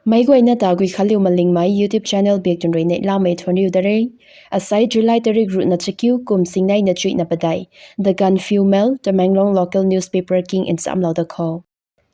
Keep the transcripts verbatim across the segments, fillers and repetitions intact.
Meic guayna ta Guikhanliu Malingmei YouTube channel biak tun rui neihlamei thuanriu da re. Asai July tarik ruhna chakiu kum singneina chuihna padeih. The Gaanphiu Mail, Tamenglong local newspaper king nchamlou da kho.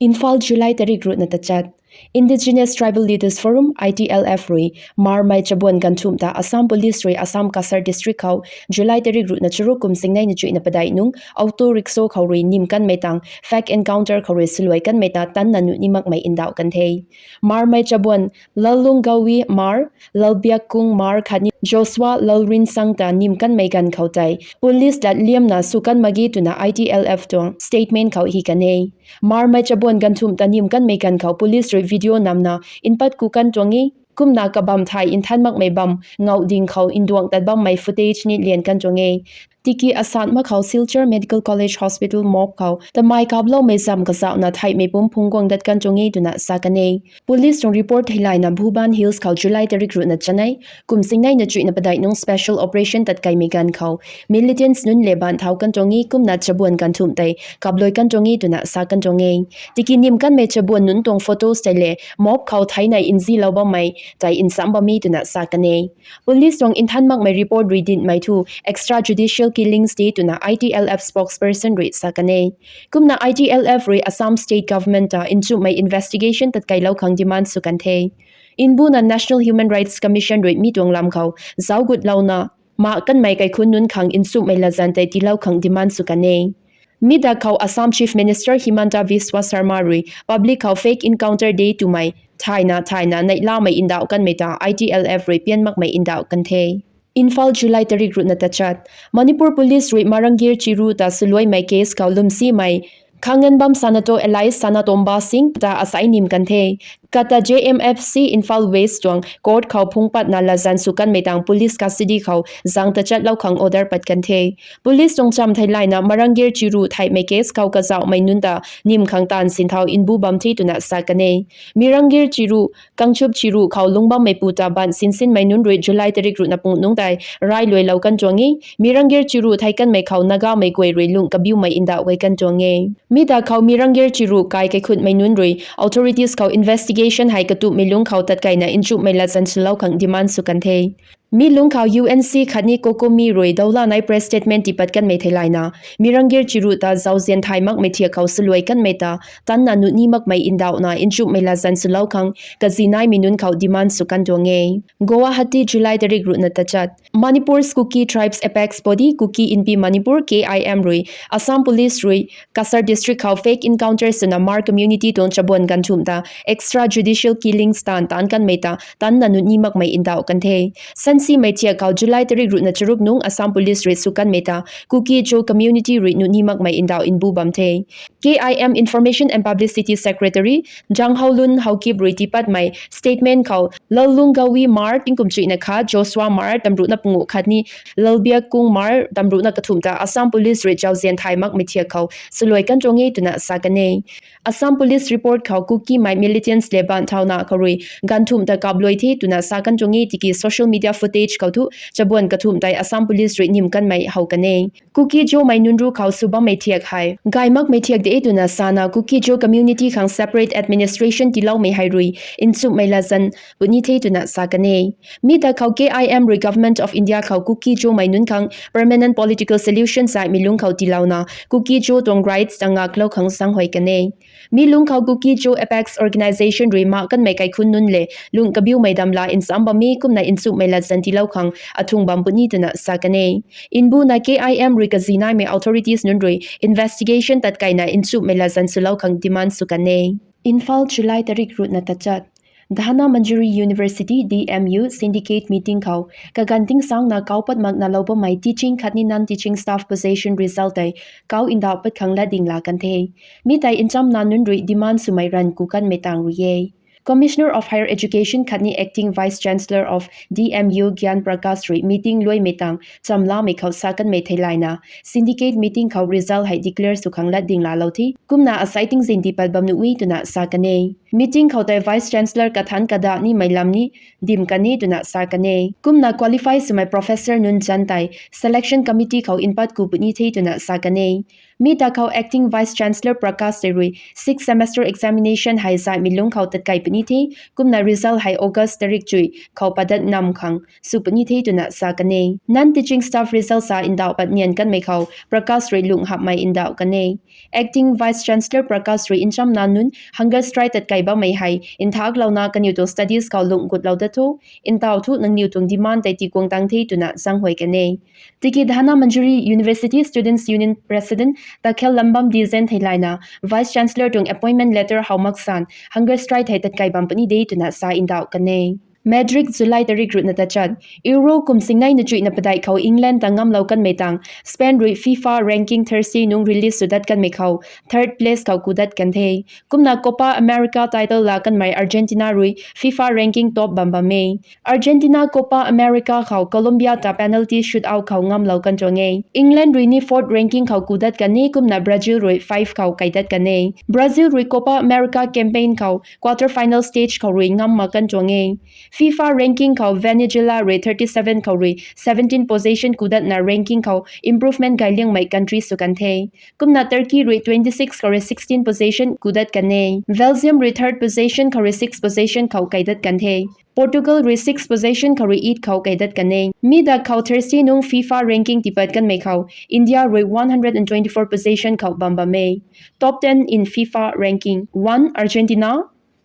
Imphal, July tarik ruhna tachat. Indigenous Tribal Leaders Forum, I T L F rui Hmarmei chabuan ganvthumh ta Assam Police rui Assam Cachar District khou July tarik ruhna charuk kum singneina chuihna padeih nung auto rickshaw khou rui nim kanmei tang fake encounter khou rui swluai kanmei ta tanna nuh ni makmei ndauh kan the. Hmarmei chabuan Lalunggawi Hmar, Lalbiakung Hmar khatni Joshua Lalrinsang ta nim kanmei ganv khou tei police lat liamna sw kan mak ge twna I T L F tuang statement khou hi kan e. Hmarmei chabuan ganvthumh ta nim kanmei ganv khou police rui video namna npat ku kan tuang e. Kumna kabam thay nthan makmei bam ngauh ding khou nduang tat bammei footage ni lian kan tuang e. Tiki asat mak khou Silchar Medical College Hospital morgue khou tamei kaploumei zam kazauhna theihmei pum phungc guang dat kan tuang e twna sa kan e. Police tuang report theilayna Bhuban Hills khou July tarik ruhna chanei kum singneina chuihna padeih nung special operation tatkaimei ganv khou militants nunc le baanc thau kan tuang e, kumna chabuan ganvthumh tei kaplui kan tuang e twna sa kan tuang e. Tiki nim kanmei chabuan nunc tuang photos tei le morgue khou theina nzilou bammei tei ncham bam e twna sa kan e. Police tuang nthan makmei report rui dinhmei thu extrajudicial killings de twna I T L F spokesperson rui sa kan e. Kumna I T L F rui Assam State Government ta nchumhmei investigation tatkailou khang demand sw kan the. Mbuna National Human Rights Commission rui mi tuang lam khou zauc gutlouna mak kanmei kaikhunc nunc khang nchumhmei latzan tei tiilou khang demand sw kan e. Mi dak khou Assam Chief Minister Himanta Biswa Sarma rui public khou fake encounter de twmei thayna thayna neihlamei ndauh kanmei ta I T L F rui pian makmei ndauh kan the. Imphal, July tarik ruhna tachat. Manipur Police rui Marangir Chiru ta swluaimei case khou lwmsimei Khanganbam Sanato alias Sanatomba Singh ta asai nim kan the. Kata J M F C Imphal West tuang court khou phungc patna latzan sw kanmei tang police custody khou zang tachatlou khang order pat kan the. Police tuang cham theilayna Marangir Chiru theihmei case khou kazauhmei nunc ta nim khang taanv sinthau mbu bam the twna sa kan e. Marangir Chiru, Kangchup Chiru khou lungc bammeipu ta baanc sinsinmei nunc rui July tarik ruhna pung nungc tei railuailou kan tuang e. Marangir Chiru thei kanmei khou Nagamei guay rui lungh kabiumei ndauh guay kan tuang e. Mi dak khou Marangir Chiru kai kaikhunhmei nunc rui authorities khou investigation hei katumhmei lungc khou tatkaina nchumhmei latzan swlou khang demand sw kan the. Mi lungc khou U N C khatni COCOMI rui doulanei press statement tiipat kanmei theilayna Marangir Chiru ta zauzian thay makmei thiak khou swluai kanmei ta tanna nuh ni makmei ndauhna nchumhmei latzan swlou khang kazinaimei nunc khou demand sw kan tuang e. Guwahati, July tarik ruhna tachat. Manipur's Kuki Tribes Apex Body, Kuki Inpi Manipur, K I M rui Assam Police rui Cachar District khou fake encounter swna Hmar community tuang chabuan ganvthumh ta extrajudicial killings taanv taanc kanmei ta tanna nuh ni makmei ndauh kan the. Sansimei thiak khou July tarik ruhna charuk nung Assam Police rui sw kanmei ta Kuki-Zo community rui nuh ni makmei ndauh mbu bam the. K I M Information and Publicity Secretary Janghaolun Haokip rui tiipatmei statement khou Lalunggawi Hmar tingkum chuihna khat, Joshua Hmar tamruhna panguh khatni Lalbiakung Hmar tamruhna kathumh ta Assam Police rui zauzian thay makmei thiak khou swluai kan tuang e twna sa kan e. Assam Police report khou Kukimei militants le baanc thauna khou rui ganvthumh ta kaplui the twna sa kan tuang e, tiki social media footage khou thu chabuan kathumh tei Assam Police rui nim kanmei how kan e. Kuki-Zomei nunc ruc khou sw bammei thiak hei gay makmei thiak de twna sana Kuki-Zo community khang separate administration tiiloumei hei rui nchumhmei latzan puni the twna sa kan e. Mi dak khou K I M rui Government of India khou Kuki-Zomei nunc khang permanent political solution zaihmei lungc khou tiilouna Kuki-Zo tuang rights ta ngaklou khang zaenghuay kan e. Mi lungc khou Kuki-Zo Apex Organisation rui mak kanmei kaikhunc nunc le lungh kabiumei damla ncham bam e, kumna nchumhmei latzan tiilou khang athung bam puni twna sa kan e. Mbuna K I M rui kazinaimei authorities nunc rui investigation tatkaina nchumhmei latzan swlou khang demand sw kan e. Imphal, July tarik ruhna tachat. Dhanamanjuri University, D M U syndicate meeting khou kaganv tingsangna kau pat makna lou bammei teaching khatni non-teaching staff position result tei kau ndauh pat khang latding la kan the. Mi tei nchamna nunc rui demand swmei ranv ku kanmei tang rui e. Commissioner of Higher Education khatni Acting Vice Chancellor of D M U Gyan Prakash rui meeting luaimei tang chamlamei khou sa kanmei theilayna syndicate meeting khou result hei declare sw khang latding laalou the, kumna asai tingzin tiipat bam nuh e twna sa kan e. Meeting khou tei Vice Chancellor kathanc kada nimei lam ni dim kan e twna sa kan e. Kumna qualify swmei professor nunc zanc tei selection committee khou npat ku puni the twna sa kan e. Mi ta khou Acting Vice Chancellor Prakash tei rui sixth semester examination hei zaihmei lungc khou tatkai puni the, kumna result hei August tarik chuih khou padat nam khang sw puni the twna sa kan e. Non-teaching staff result sa ndauh pat nian kanmei khou Prakash rui lung hapmei ndauh kan e. Acting Vice Chancellor Prakash rui nchamna nunc hunger strike tatkai bammei hei nthaklouna kaniw tuang studies khou lung gutlou dat thu, ntaw thu nangniw tuang demand tei tiguang tang the twna zaenghuay kan e. Tiki Dhanamanjuri University Students Union President Takhel Lambam Dizen theilayna Vice Chancellor tuang appointment letter how maksan hunger strike hei tatkai bam puni de twna sa ndauh kan e. Madrid, July tarik ruhna tachat. Euro kum singnei na chuihna padeih khou England ta ngamlou kanmei tang Spain rui FIFA ranking Thursday nung release sw dat kanmei khou third place khou ku dat kan the. Kumna Copa America title la kanmei Argentina rui FIFA ranking top bam bam e. Argentina Copa America khou Colombia ta penalty shootout khou ngamlou kan tuang e. England rui ni fourth ranking khou ku dat kan e, kumna Brazil rui five khou kai dat kan e. Brazil rui Copa America campaign khou quarter final stage khou rui ngam mak kan tuang e. FIFA ranking khou Venezuela rui thirty seven khou rui seventeen position ku datna ranking khou improvement gay liangmei country sw kan the. Kumna Turkey rui twenty six khou rui sixteen position ku dat kan e. Belgium rui third position khou rui six position khou kai dat kan the. Portugal rui six position khou rui eight khou kai dat kan e. Mi dak khou Thursday nung FIFA ranking tiipat kanmei khou India rui one hundred and twenty four position khou bam bam e. Top ten in FIFA ranking: one Argentina,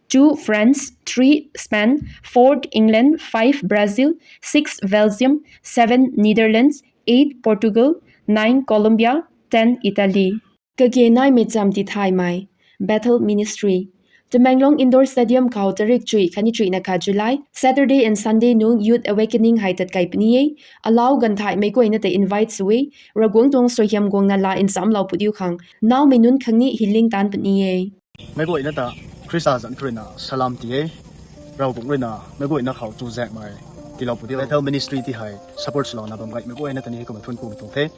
two France, three Spain, four England, five Brazil, six Belgium, seven Netherlands, eight Portugal, nine Colombia, ten Italy. Kage naimei cham tithaymei, Bethel Ministry. Tamenglong Indoor Stadium khou tarik chuih khatni chuihna khat July, Saturday and Sunday nung Youth Awakening hei tatkai puni e. Alau ganv thaymei guayna ta invite sw e. Ravguangc tuang suaihiam guangna la nchamlou pu diu khang naumei nunc khang ni healing taanc puni e. Meic guayna ta Khrista zanc khou ruina salam ti e. Ravguangc ruina meic guayna khou chuzaenghmei tiilou pu diu. Bethel Ministry ti hei support swlouna bam gaymei guayna ta ni heikumna thuanc kumei tuang the.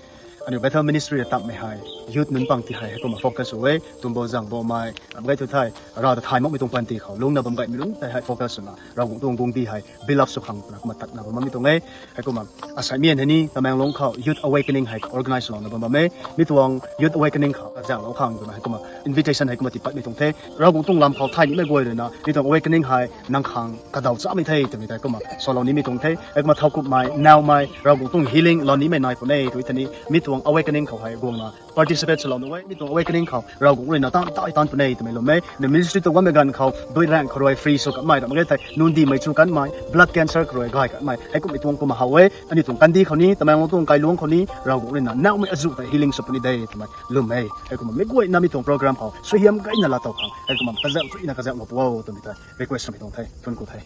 Aniu Bethel Ministry a takmei hei youth nunc pang ti hei heikumna focus sw e. Tumbo zang bomei ram gay thu thei, Rav ta thay makmei tuang panty khou lungcna bam gaymei lungc tei hei focus swna Ravguangc tuang guangcdic hei build up sw khang twna kumna tatna bam bammei tuang e. Heikumna asei mian hei ni Tamenglong khou Youth Awakening hei organize swlouna bam bam e. Mi tuang Youth Awakening khou kazauhlou khang twna heikumna invitation heikumna tiipatmei tuang the. Ravguangc tuang lam khou thay nimei guay ruina mi tuang awakening hei nang khang kadaw chamei the twmei tei kumna salou nimei tuang the. Heikumna thowkumhmei naumei Ravguangc tuang healing lou nimei nai puni e tw thei ni mi tuang awakening khou hei guangna participate swlou nuh e. Mi tuang awakening khou Ravguangc ruina taanc tei taanc puni e twmei lwm e. Aniu ministry tuang bammei ganv khou dui raengh khou rui free sw kanmei ram gay thei nundihmei chu kanmei, blood cancer khou rui gay kanmei heikumhmei tuang kumna how e. Aniu tuang kandih khou ni Tamenglong tuang kailuangc khou ni Ravguangc ruina naumei azuh tei healing sw puni de twmei lwm e. Heikumna meic guayna mi tuang program khou suaihiam gayna laa tow khang heikumna kazauh chuina kazauhlou pu o twmei tei request swmei tuang the. Thuanc ku the.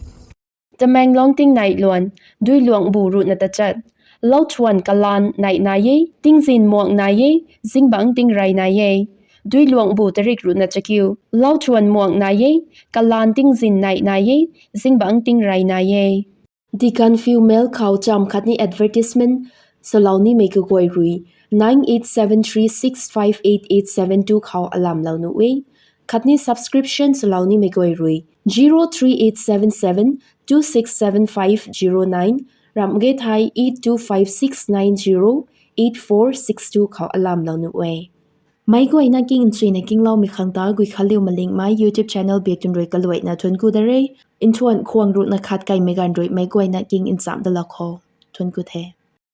Tamenglong tingnai luan, Duiluangbu ruhna tachat. Lauthuan kalaan nai nai e, tingzin muang nai e, zingbangc tingrey nai e. Duiluangbu tarik ruhna chakiu. Lauthuan muang nai e, kalaan tingzin nai nai e, zingbangc tingrey nai e. Deacon Few Mel khou cham khatni advertisement swlou nimei kaguay rui nine eight seven three six five eight eight seven two khou alamlou nuh e. Khatni subscription swlou nimei guay rui zero three eight seven seven two six seven five zero nine, ram gay thei eight two five six nine zero eight four six two khou alamlou nuh e. Meic guayna king nchuina kingloumei khang ta Guikhanliu Malingmei YouTube channel biak tun rui kaluaina thuanc ku da re. Nthuan khwang ruhna khat kaimei ganv rui meic guayna king nchamc dalou khou thuanc ku the.